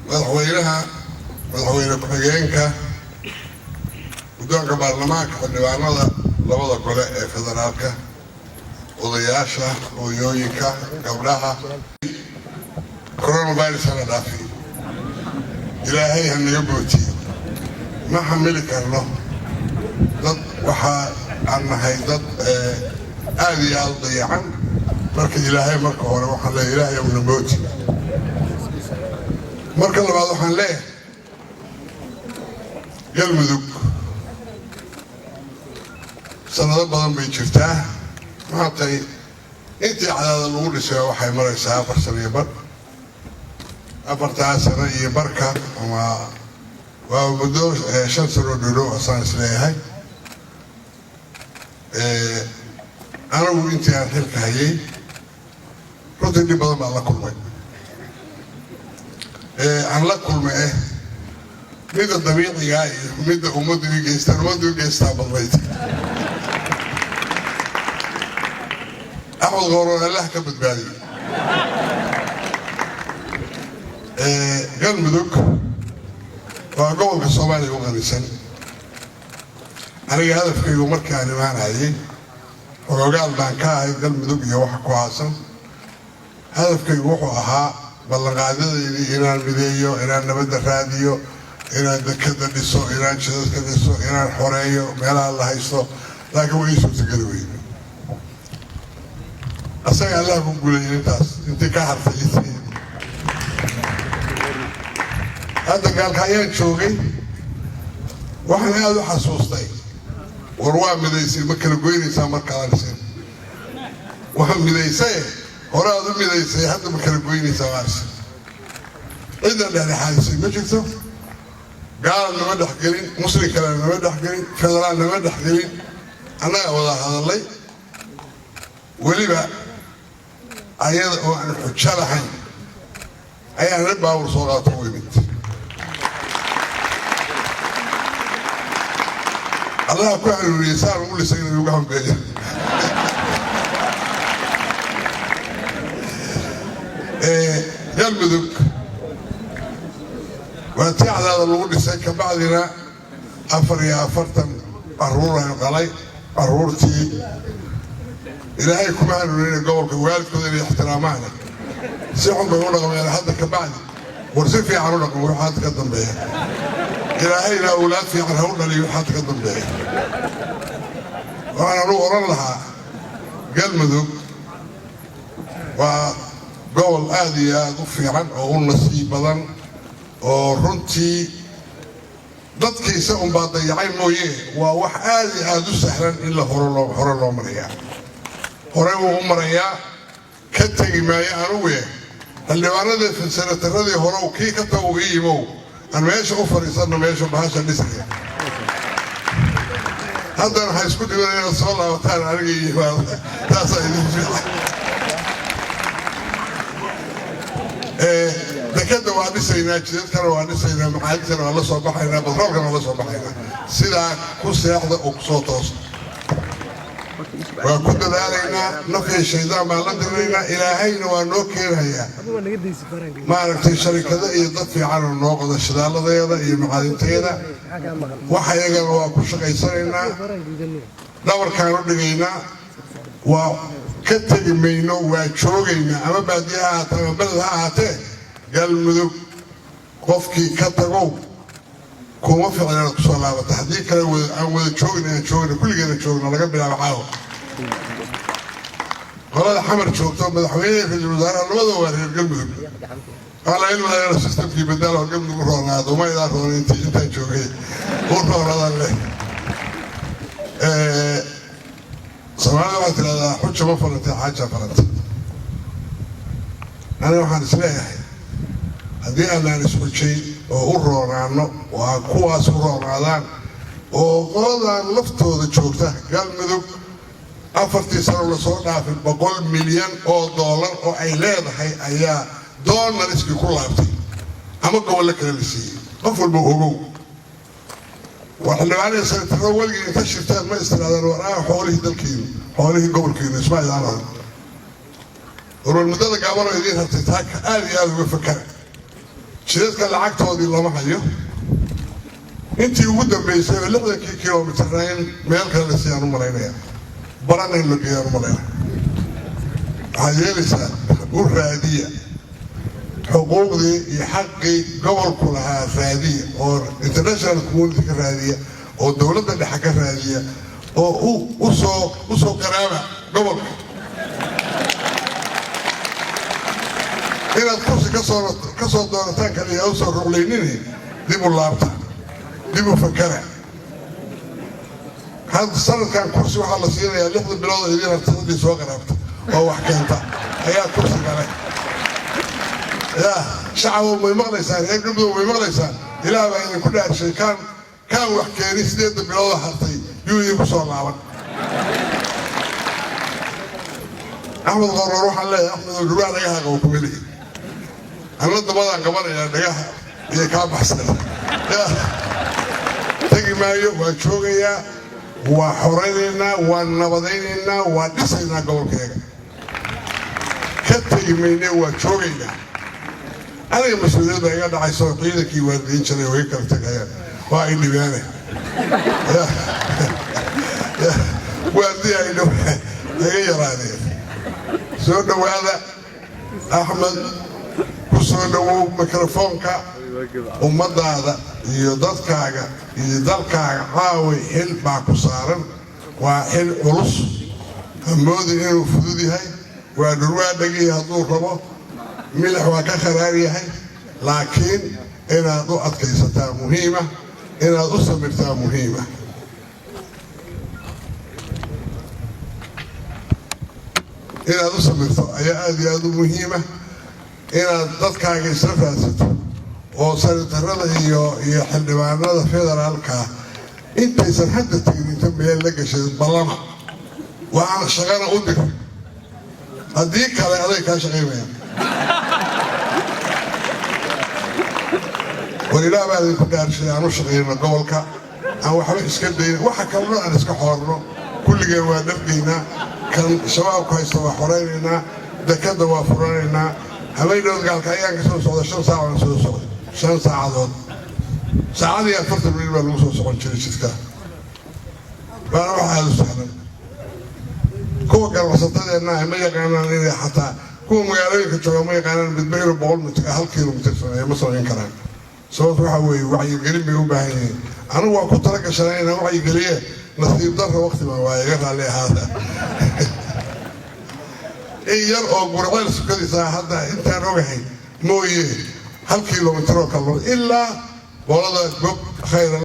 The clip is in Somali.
Madaxweynaha, madaxweyne ku-xigeenka, guddoonka baarlamaanka, xildhibaanada labada gole ee federaalka, odayaasha, hooyooyinka, gabdhaha, coronavirus hana dhaafiyo, Ilaahay ha naga bootiyo. Ma xamili karno. Dad waxaa aan nahay dad aada iyo aada u dayacan. Marka Ilaahay, marka hore waxaan leeyahay, Ilaahay una booti. Marka labaad waxaan leeyahay, Galmudug sanado badan bay jirtaa. Maantay intii Cadaada lagu dhisay waxay maraysaa 4 sano iyo bar. 4-taa sano iyo barka ama waa muddo 5 sano dhodhow asaan isleeyahay. Anigu intii aan xilka hayay runtii dhib badan baan la kulmay, aan la kulmay midda dabiicigaa iyo midda ummaddu i geystaan. Ummaddu i geystaa badnayd. Axmed Qooroon Allah ka badbaadiyey. Galmudug waa gobolka Soomaaliya u qanisan. Aniga hadafkaygu markaan imaanayay, xoogaal baan ka ahay Galmudug iyo waxa ku aasan. Hadafkaygu wuxuu ahaa ballanqaadyadeydii inaan mideeyo, inaan nabadda raadiyo, inaan dekada dhiso, inaan jidadka dhiso, inaan xoreeyo meelaha la haysto, laakiin way ii suurtageli weyne. Asaga Allah ku guulayay intaas intii ka hartay. Intii hadda gaalka ayaan joogay, waxaan aada u xasuustay, war waa midaysay, ma kala goynaysaa? Markaadaan isin waa midaysaye, hore aad u midaysay, hadda ma kala goynaysaa? Maarse ciddan dhexdhexaadisay ma jirto. Gaala nama dhexgelin, muslim kale nama dhexgelin, federaal nama dhexgelin. Annagaa wada hadallay, weliba ayada oo aan xujo lahayn ayaan nin baawur soo qaato u imid. Allaha ku hanuuniyey saan ugu lisay inuu igu hambeeyo. Galmudug waa tii Cadaada lagu dhisay. Kabacdina 44 caruur aynu qalay. Caruurtii Ilaahay kuma hanuunina gobolka waalidkooda inay ixtiraamaana, si xun bay u dhaqmeen. Hadda kabacdi war si fiican u dhaqmo. Waxa hadda ka dambeeya, Ilaahayna awlaad fiican ha u dhaliyo. Waxa hadda ka dambeeya waxaan anugu odhan lahaa, Galmudug waa gobol aada iyo aada u fiican oo u nasiib badan, oo runtii dadkiisa unbaa dayacay mooye, waa wax aada iyo aada u sahlan in la hore loo marayaa. Horey wuu u marayaa, ka tegi maayo. Anugu xildhibaanadii, senataradii hore kii ka tago ii yimow, aan meesha u fadhiisanno, meesha bahasha dhisaya. Haddana waxaa isku dhiban inaad soo laabataan aniga iyo yimaada, taasaa idin fiican. Dekadda waa dhisaynaa, jidadkana waa dhisaynaa, macaadintana waa la soo baxaynaa, batroolkana waa la soo baxaynaa. Sidaa ku seexda oo kusoo toosa. Waa ku dadaalaynaa, nafya shaydaan baan la dirnaynaa. Ilaahayna waa noo keenayaa, maaragtay, sharikado iyo dad fiican oo noo qoda shidaaladeeda iyo macaadinteeda. Wax ayagana waa ku shaqaysanaynaa, dhabarkaan u dhigaynaa, waa ka tegi mayno, waa joogaynaa, ama baadiye ha ahaatee ama beled ha ahaatee. Galmudug qofkii ka tagow kuma ficna inaad kusoo laabata. Haddii kale aan wada joogna, aan joogna, kulligeena joogna, laga bilaabo caawa. Qolada Xamar joogto, madaxweyneha, ra-iisul wasaaraha, labada waa reer Galmudug. Waxaa laga ilmayaa systemkii badaal oo Galmudug u roonaado. Uma idaan roona intaan joogay u roonadan leh. Soomaalida waxaa tidhahdaa, xuja ma falantay, xaaja falantay. Aniga waxaan isleeyahay, haddii aanaan isxujayn oo u roonaano oo aan kuwaas u roonaadaan oo qoladan laftooda joogta Galmudug, 4-tii sano lasoo dhaafay $100 milyan oo ay leedahay ayaa doonariskii ku laabtay ama gobollo kale la siiyey. Qof walba ogow, waa xildhibaanada, senataro, weligii inta shirtaan ma istiraadaan, war ah xoolihii dalkiinu, xoolihii gobolkiinu isma idaan oran. Warwar muddada gaabanoo idiin hartay taaka aada iyo aada uga fakara. Jidadka lacagtoodii lama hayo. Intii ugu dambeysay oo 60-kii kilomitirna in meel kale la siiyaan u malaynaya, barana in la geeyaan u malaynaya. Waxaad yeelaysaa, u raadiya xuquuqdii iyo xaqii gobolku lahaa, raadiya oo international community ka raadiya oo dowladda dhexe ka raadiya oo usoo qaraaba gobolka. Inaad kursi ka soo doonataan kaliya usoo ruqlaynini, dib u laabta, dib u fakara. Hadda sanadkan kursi waxaa la siinayaa 6-da bilood oo idiin hartasadii soo qaraabta oo wax keenta ayaa kursi gale. Yaa shacabo, may maqlaysaan? Reer Galmudug, may maqlaysaan? Ilaah baa idinku dhaarshay, kaan wax keeni 8-da biloodoo hartay yuu idinku soo laaban. Axmed Qoror waxaan leeyahay, Axmed oo dhurwaa dhagaha qabo kuma lihi, anna dabadaan qabanayaa, dhagaha iyo kaa baxsan tegi maayo. Waa joogayaa, waa xoraynaynaa, waa nabadaynaynaa, waa dhisaynaa gobolkeega. Ka tegi mayne, waa joogaynaa. Aniga mas-uuliyad baa iga dhacayso, ciidankii waardiyin jiray way kala tegayaan, waa ay dhibaane, waardiya ay iga yaraadeen. Soo dhowaada Axmed, ku soo dhowow mikrofoonka. Ummadaada iyo dadkaaga iyo dalkaaga caaway xil baa ku saaran, waa xil culus. Hamoodin inuu fudud yahay. Waa dhurwaa dhegihii hadduu rabo milix waa ka kharaar yahay, laakiin inaad u adkaysataa muhiima, inaad u samirtaa muhiima. Inaad u samirto ayaa aad iyo aad u muhiima, inaad dadkaaga isla raadsato oo sanatarada iyo xildhibaanada federaalka intaysan hadda tegin inta meel la gashay ballama waxaana shaqana u dir. Haddii kale aday kaa shaqaymayaan. War ilaah baa idinku dhaarshay, aan u shaqayno gobolka, aan waxba iska dayno, waxa kalena aan iska xoorno. Kulligeen waa dhargaynaa, kan shabaabku haysta waa xoraynaynaa, dekadda waa furanaynaa. Habeendood gaalka ayaan ka soo socda, 5 saac baan soo socday, 5 saacadood, saacadii 40 minit baa lagu soo socon jiray jidka. Waana wax aada u sahlan. Kuwa ganacsatadeenna ma yaqaanaan inay xataa kuwa magaalooyinka jooga ma yaqaanaan midba inuu 100 mitir 1 kilomitir sameeyo ma samayn karaan. Sababto waxaa weeye wacyigelin bay u baahan yihiin. Anigu waa ku tala gashanay inaan wacyigeliye, nasiib darra waqti baan waa iga raalli ahaada. In yar oo gurceel sukadiisa hadda intaan ogahay mooye, 1 kilomitir oo kale ilaa boolada gob khayra.